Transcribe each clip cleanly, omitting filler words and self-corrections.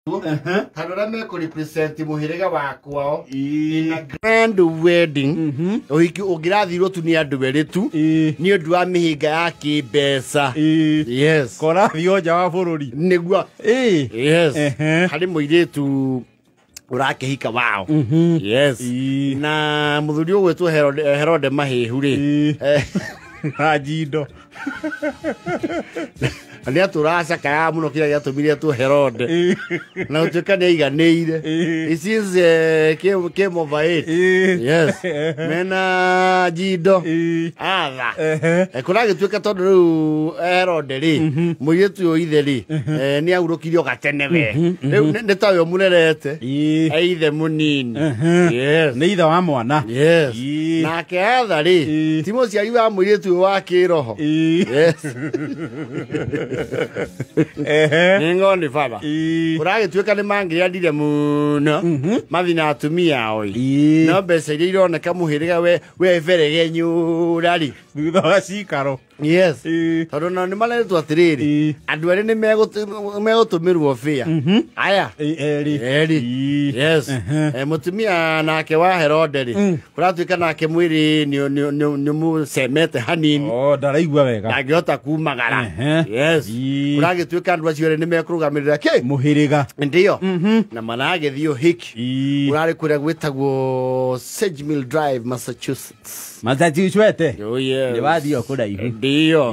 Handũ arĩa mekũrepresent mũhĩrĩga wa kwao in a grand wedding, ũhiki ũngĩrathirwo tu nĩ andũ erĩ tu nĩ ũndũ wa mĩhĩnga ya kĩmbeca. Yes. Korathio nja wa bũrũri. Nĩguo. Yes. Harĩ mũirĩtu ũrakĩhika wao. Yes. Na mũthuri ũgwĩtwo Herode, Herode Mahĩhu rĩ, Na njindo. Na nĩ atũraga cakayaga mũno kĩrĩa gĩatũmire etwo Herode na gũtuĩka nĩ aiganĩire. He since came over it. Yes. Mena njindo atha. Kũragĩtuĩka tondũ rĩu Herode rĩ, mũirĩtu ũyũ ithe rĩ, nĩ ahurũkirio gatene we rĩu nĩ tawe ũmũrerete. Ithe mũnini. Yes. Nĩ ithe wa mwana. Yes. Nake atha rĩ, ti mũciari wa mũirĩtu ũyũ wa kĩroho. Yes. Nĩ ng'ondi baba. Kũragĩtuĩka nĩ mangĩandire mũno mathi na atumia ao ĩ. No mbeca iria ironeka mũhĩrĩga we weberegenyũra rĩ thutha wa cikaro. Yes. Tondũ nao nĩ mareretwo atĩrĩrĩ, andũ erĩ nĩ megũtũmĩrwo bĩa aya erĩ. Erĩ. Yes. Mũtumia nake wa Herode rĩ, kũratuĩka nake mwĩrĩ nĩ mũcemete hanini. Oh, ndaraigua wega. Ndangĩhota kumagara. Yes. Kũragĩtuĩka andũ acio erĩ nĩ mekũrũgamĩrĩra kĩ mũhĩrĩga. Ndio na maragĩthiĩ ũhiki ũrarĩ kũrĩa gwĩtagwo Sedgemill Drive, Massachusetts. Massachusetts. Oh, yes. Nĩ wathiĩ o kũraihu. Ndio.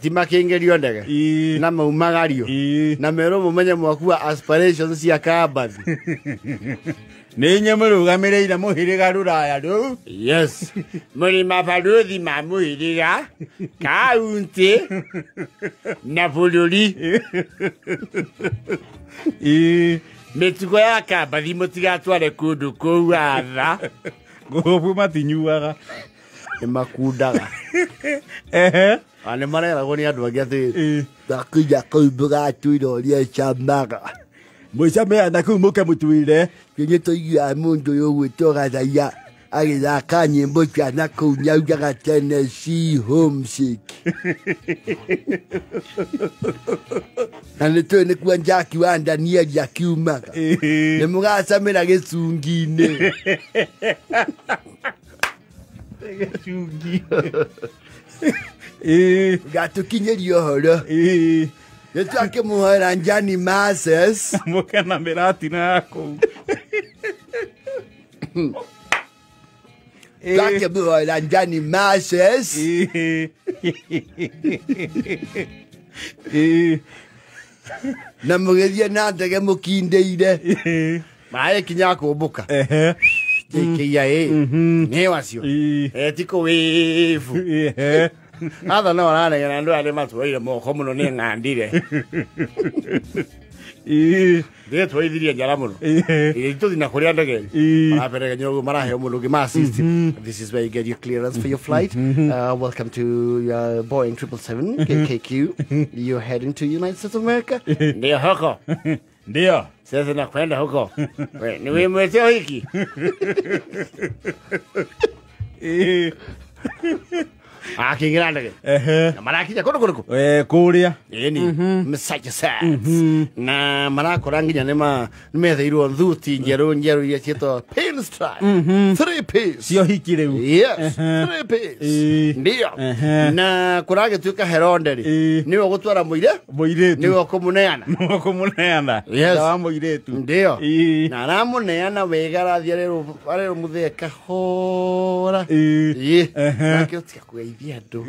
Ti makĩingĩrio ndege na maumagario na merwo mũmenye mwakua aspirations cia kambathi. Nĩ inyuĩ mũrũgamĩrĩire mũhĩrĩga rũraya rũu. Yes, mũrĩ mabarũthi ma mũhĩrĩga, kaunti na bũrũri. Mĩtugo ya kambathi mũtigatware kũndũ kũu atha. Ngũbu matinyuaga. Nĩ makundaga. Na nĩ mareragwo nĩ andũ angĩ atĩ ndakinya kũu mũgatwĩra ũrĩa ĩcamaga. Mũcamea na kũu mũke mũtwĩre. Nĩ tũiguaga mũndũ ũyũ ũgwĩtwo Gathaiya agĩthaka nyĩmbo cia na kũu nĩaugaga Tennessee homesick. Na nĩ tũĩ nĩkuo Jack wa Danieli akiumaga. Nĩ mũgacamĩra gĩcungi-inĩ. Gĩcungi. Gatũkinyĩria ũhoro. Nĩ twakĩmũhoera Njani Masses. Mũke na mĩratina ya kũu. Twakĩmũhoera Njani Masses. Na mũgĩthiĩ na ndege mũkindĩire. Maĩ kinya kũmbũka. JKIA. Nĩ wacio. Ti kũwĩbu. Atha no aranegena andũ arĩa matwaire moko mũno nĩ ng'andire. Ndĩtwaithirie njara mũno. Tũthi na kũrĩa ndege. Maraberegenya ũguo maraheo mũndũ ũngĩ ma assist. This is where you get your clearance for your flight. Welcome to Boeing 777 KKQ. You're heading to United States of America. Ndio huko. Ndio. Sasa nakwenda huko. We, ni wewe mweteo hiki. Akĩingĩra ndege. Na marakinya kũndũ kũrĩkũ? Kũrĩa. Ĩni, Massachusetts. Na marakora nginya nĩ metheirwo thuti njerũ njerũ iria ciĩtwo pinstripe. Three piece. Cio hiki rĩu. Yes, three piece. Ndio. Na kũragĩtuĩka Herode rĩ, nĩwe ũgũtwara mũire? Mũirĩtu. Nĩwe ũkũmũneana. Nĩwe ũkũmũneana. Yes. Wa mũirĩtu. Ndio. Na aramũneana wega arathiĩ arerwo mũthee kahora. Nake ũtiga kũgeithia andũ.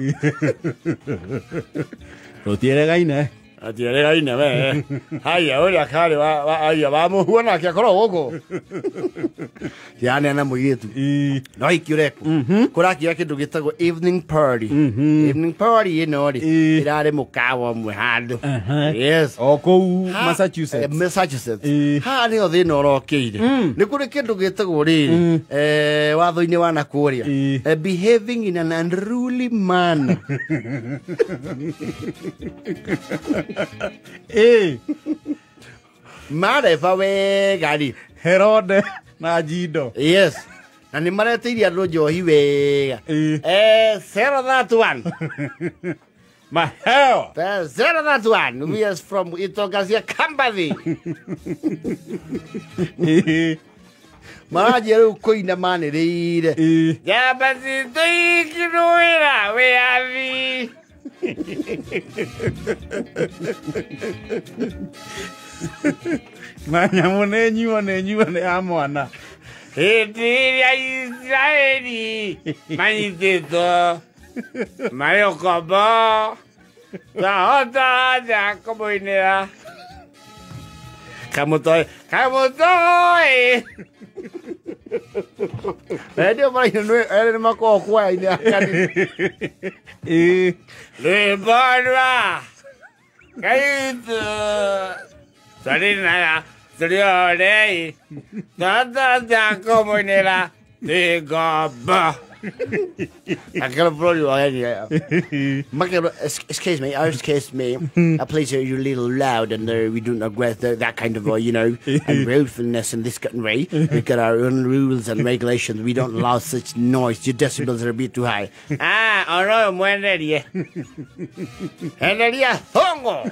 Tũtieregaine. Atieregaine we. Haya ũrĩa karĩ wa aya wa mũhuo nake akorwo gũkũ. Yaneana mũirĩtu. No iki ũrekwo. Kũrakĩra kĩndũ gĩtagwo evening party. Evening party ĩno rĩ, ĩrarĩ mũkawa ũmwe handũ. Yes. O kũu Massachusetts. Massachusetts. Haha nĩho thĩna ũrokĩire. Nĩ kũrĩ kĩndũ gĩtagwo rĩrĩ, watho-inĩ wa nakũrĩa. Behaving in an unruly manner. Mareba wega rĩ. Herode na Jindo. Yes. Na nĩ maretĩirie andũ njohi wega. 031. Maheo. Zero that one. We are from Itogasia Kambathi. Maranjia rĩu kũina manĩrĩire. Njamba citũ ikĩrũĩra wĩyathi. Na nyamũ nĩ nyuo nĩ nyuo nĩ ya mwana. Hĩndĩ ĩrĩa Israeli manyitĩtwo marĩ ũkombo twahota atĩa kũmũinĩra kamũtoĩ kamũtoĩ. Ndio maraina erĩ nĩ makoragwo kwaya-inĩ ya kanitha. Rwĩmbo rwa Ngai witũ twarinaga tũrĩ othe twahota atĩa kũmũinĩra twĩ ngombo. Akero bũrũri wa Kenya. Makero, excuse me, excuse me. Please, you're a little loud, and we don't agree that kind of, you know, and willfulness in this country. We've got our own rules and regulations. We don't allow such noise. Your decibels are a bit too high. Ah, oro mwenderie. Enderia hongo.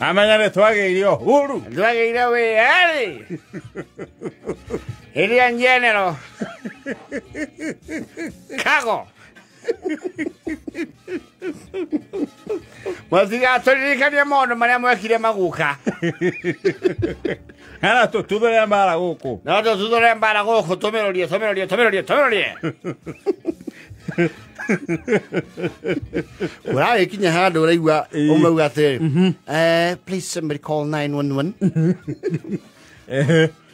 Amenya nĩ twagĩire uhuru. Twagĩire wĩyathi. Ĩrĩa njenero. Kago. Mũtigatũririkanie maũndũ marĩa mwekire maguka. Hana tũtuthũre mbara gũkũ. No tũtuthũre mbara gũkũ tũmĩrũrie tũmĩrũrie tũmĩrũrie tũmĩrũrie. Ũragĩkinya handũ ũraigua ũmauga atĩrĩrĩ, please somebody call 911.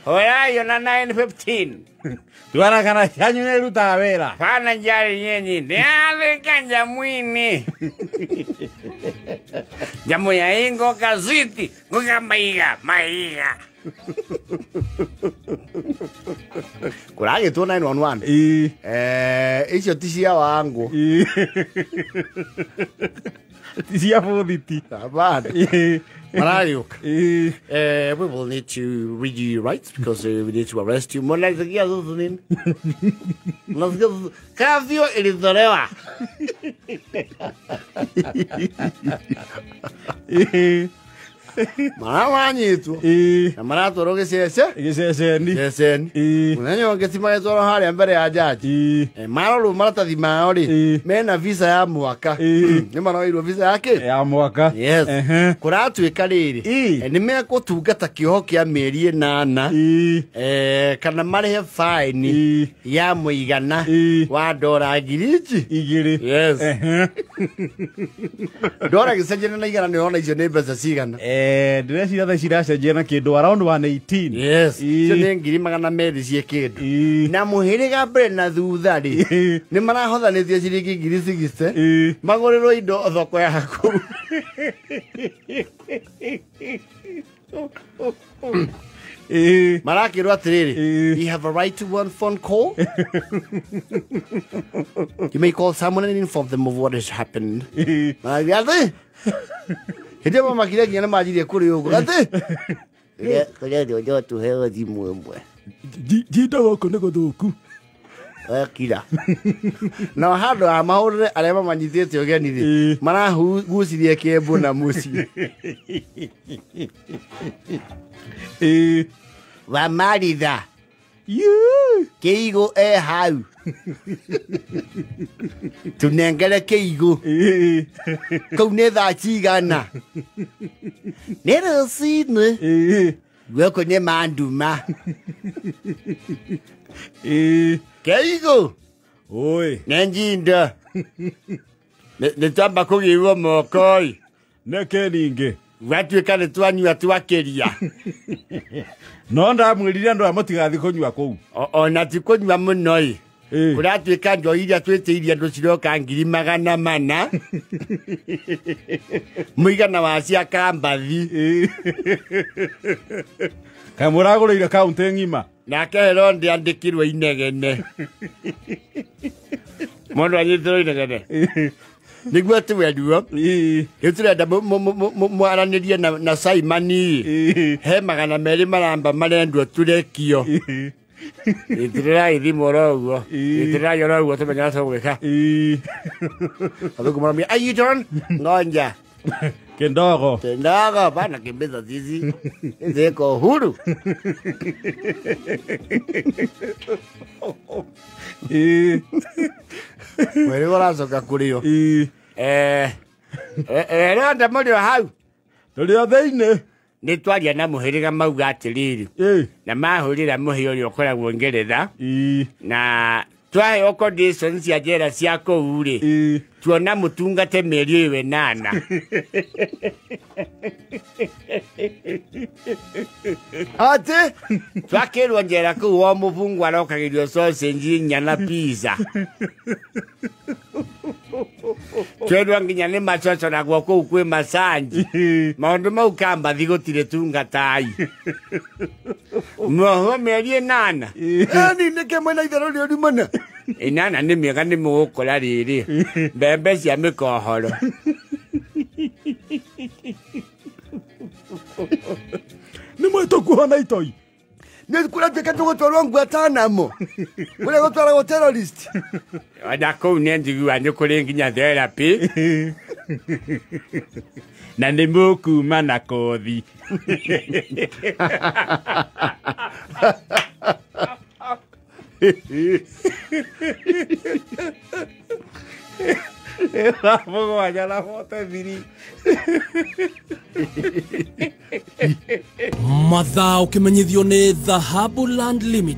Horayo na 9:15. Tuana kana chanyu nĩ ĩrutaga wĩra. Pana njari nyenyi nĩathĩka njamuinĩ. Njamu ya ingo kaziti ngoka maiga maiga. Kũragĩtwo 911. Icio ti cia Wangũ. Ti cia bũthiti. Hapana. Maragĩũka. We will need to read you your rights because we need to arrest you. Mnasikia thutu nini? Mnasikia thutu? Kafyu ilitolewa. Marawanyitwo. Na maratwarwo gĩcece. Gĩceceni. Gĩceceni. Mũthenya ũngĩ ti magĩtwarwo harĩa mbere ya jaji. Marorwo maratathi mao rĩ, mena visa ya mwaka. Nĩ maroirwo visa ya kĩ? Ya mwaka. Yes. Kũratuĩka rĩrĩ, nĩ mekũtungata kĩoho kĩa mĩeri 8 kana marĩhe faini ya mũigana wa ndora 2,000. Yes. Ndora gĩcenjania na igana nĩ ũrona icio nĩ mbeca cigana. Ndĩreciria thaa ici iracenjia na kĩndũ around 118. Yes. Icio nĩ 200,000 ciĩ kĩndũ. Na mũhĩrĩga mbere na thutha rĩ, nĩ marahothanĩtie ciringi 60,000 magũrĩrwo indo thoko ya kũu. Marakĩrwo atĩrĩrĩ, you have a right to one phone call. You may call someone and inform them of what has happened. Marathiĩ atĩ hĩndĩ ĩyo mamakire nginya nĩ manjirie kũrĩ ũguo atĩ kũrĩa andũ tũheo thimũ ĩmwe. Njinda gũkũ nĩ gũthũku. Kira. Na handũ ha mahũrĩre arĩa mamanyitĩte ũgeni rĩ, maragucirie kĩembu na mũciĩ. Wamaritha. Kĩigũ e hau. Tũnengere kĩigũ. Kũu nĩ thaa cigana? Nĩ rũcinĩ. Gũkũ nĩ manduma. Kĩigũ. Oi. Nĩ njinda. Nĩ twamba kũgĩrwo moko ĩ. Nĩkĩ ningĩ? Gwatuĩka nĩ twanyua twakĩria. No ndamwĩrire andũ aya mũtigathiĩ kũnyua kũu. Ona ti kũnyua mũno ĩ. Kũratuĩka njohi iria twĩtĩirie andũ ciroka 400,000. Mũigana wa cia Kambathi. Kaĩ mũragũrĩire kaũntĩ ng'ima? Nake Herode andĩkirwo inegene. Mũndũ anyitĩrwo inegene. Nĩguo atĩ wenduo. Rĩu tũrenda mwaranĩrie na Simon. He 200 maramba marendwo tũrekio. Itĩrĩrai thimũ oro ũguo. Itĩrĩrai oro ũguo tũmenye ũrĩa tũgwĩka. Athũngũ maramia, "Are you done?" Ngonja. Kidogo. Kidogo bana kimbiza sisi. Ziko huru. Mwĩrĩ ũracoka kũrĩo. Rĩo ndamũrĩo hau. Tũrĩ o thĩinĩ. Nĩ twaria na mũhĩrĩga mauga atĩrĩrĩ. Na mahũrĩra mũhĩ ũrĩa ũkoragwo Ngeretha. Na twaheo conditions cia njera cia kũu rĩ. Tuona mũtungate mĩeri ĩyo ĩnana. Atĩ twakĩrwo njera kũu o mũbungwa arokagĩrio sausage inya na pizza. Twerwo nginya nĩ macocoragwo kũu kwĩ macanji. Maũndũ mau kambathi gũtirĩ tungatai. Muohwo mĩeri ĩnana. Yaani nĩkĩ mwĩna itherũ rĩũru mũno? Ĩnana nĩ mĩega nĩ mũgũkora rĩrĩ. Mbembe cia mĩkohoro. Nĩ mwĩtũkuo na itoi. Nĩ kũratuĩka tũgũtwarwo Guantanamo. Kũrĩa gũtwaragwo terrorist. Ona kũu nĩ njiguaga nĩ kũrĩ nginya therapy. Na nĩ mũkuma na kothi. Mũgwanja na 43. Mathaa ũkĩmenyithio nĩ Dhahabu Land Limited.